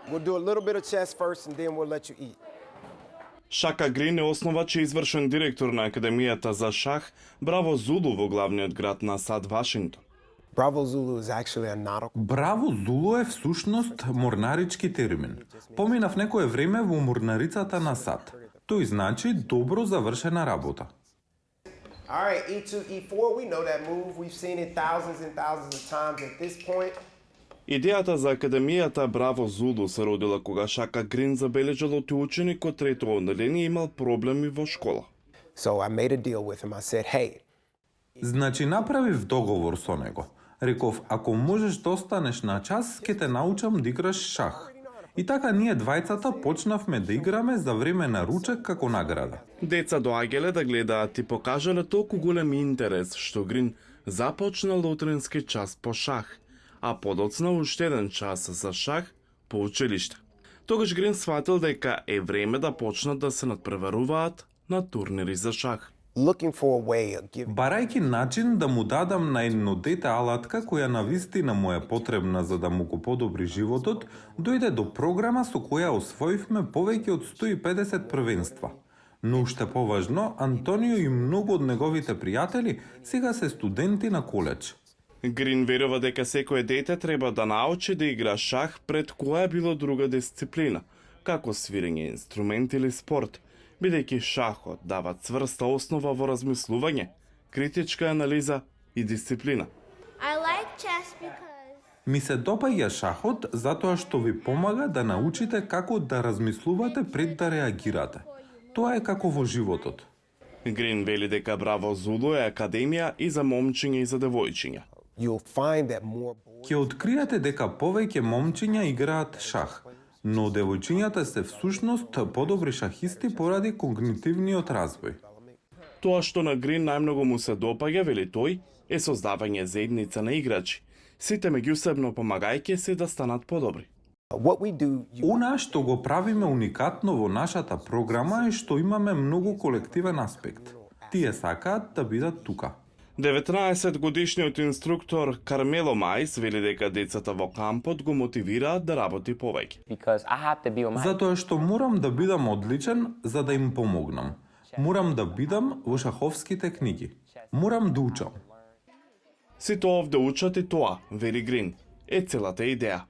We'll do a little bit of chess first and then we'll let you eat. Шака Грин е основач и извршен директор на Академијата за шах Браво Зулу во главниот град на САД Вашингтон. Bravo Zulu is actually a nautical. Браво Зулу е всушност морнарички термин. Поминав некое време во морнарицата на САД. Тој значи добро завршена работа. All right, E2, E4, we know that move. We've seen it thousands and thousands of times at this point. Идејата за Академијата Браво Зулу се родила кога Шака Грин забележал оти ученик од трето одделение имал проблеми во школа. So I made a deal with him. I said, hey, Значи направив договор со него. Реков, ако можеш да останеш на час, ќе те научам да играш шах. И така ние двајцата почнавме да играме за време на ручек како награда. Деца доаѓале да гледаат и покажале толку голем интерес што Грин започнал утрински час по шах, а подоцна уште еден час за шах по училиште. Тогаш Грин сватил дека е време да почнат да се надпреваруваат на турнири за шах. looking for a way of giving. Барајќи начин да му дадам на едно дете алатка која навистина му е потребна за да му го подобри животот, дојде до програма со која освоивме повеќе од 150 првенства. Но уште поважно, Антонио и многу од неговите пријатели сега се студенти на коледж. Грин верува дека секое дете треба да научи да игра шах пред која било друга дисциплина, како свирење инструмент или спорт, бидејќи шахот дава цврста основа во размислување, критичка анализа и дисциплина. I like chess because Ми се допаѓа шахот затоа што ви помага да научите како да размислувате пред да реагирате. Тоа е како во животот. Грин вели дека Браво Зулу е академија и за момчиња и за девојчиња. You'll find that more boys. Ќе откриете дека повеќе момчиња играат шах, но девојчињата се всушност подобри шахисти поради когнитивниот развој. Тоа што на Грин најмногу му се допаѓа, вели тој, е создавање заедница на играчи, сите меѓусебно помагајќи се да станат подобри. What we do, Она што го правиме уникатно во нашата програма е што имаме многу колективен аспект. Тие сакаат да бидат тука. 19-годишниот инструктор Кармело Мајс вели дека децата во кампот го мотивираат да работи повеќе. because I have to be on my Затоа што морам да бидам одличен за да им помогнам. Морам да бидам во шаховските книги. Морам да учам. Сите овде учат и тоа, вели Грин, е целата идеја.